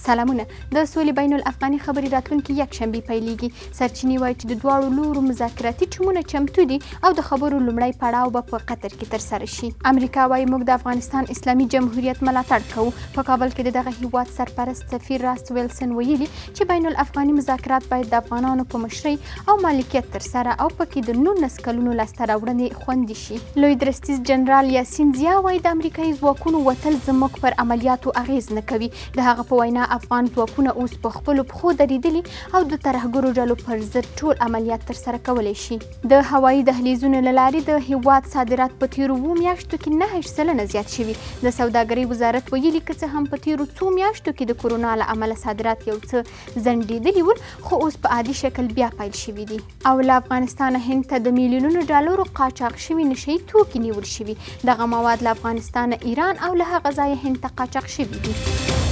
سلامونه. د سولې بین الافغاني خبرې راتلونکې یکشنبې پیلېږي. سرچینې وایي چې د دواړو لورو مذاکراتي ټیمونه چمتو دي او د خبرو لومړی پړاو به په قطر کې ترسره شي. امریکا وایي موږ د افغانستان اسلامي جمهوریت ملاتړ کوو. په کابل کې د دغه هیواد سرپرست سفیر راس ویلسن ویلي چې بین الافغاني مذاکرات باید د افغانانو په مشرۍ او مالکیت ترسره او پکې د 19 کلونو لاسته راوړنې خوندي شي. لوی درستیز جنرال یاسین ضیا وایي د امریکایي ځواکونو وتل زموږ پر عملیاتو اغېز نه کوي. د هغه په وینا افغان ځواکونه اوس په خپلو پښو درېدلي او د ترهګرو ډلو پر ضد ټول عملیات ترسره کولی شي. د هوایي دهلیزونو له لارې د هیواد صادرات په تیرو 7 میاشتو کې 29% زیات شوي. د سوداګرۍ وزارت ویلي که څه هم په تیرو څو میاشتو کې د کورونا له امله صادرات یو څه ځنډېدلي ول، خو اوس په عادي شکل بیا پیل شوي دي. او له افغانستانه هند ته د میلیونونو ډالرو قاچاق شوي نشه یي توکي نیول شوي. دغه مواد له افغانستانه ایران او له هغه ځایه هند ته قاچاق شوي دي.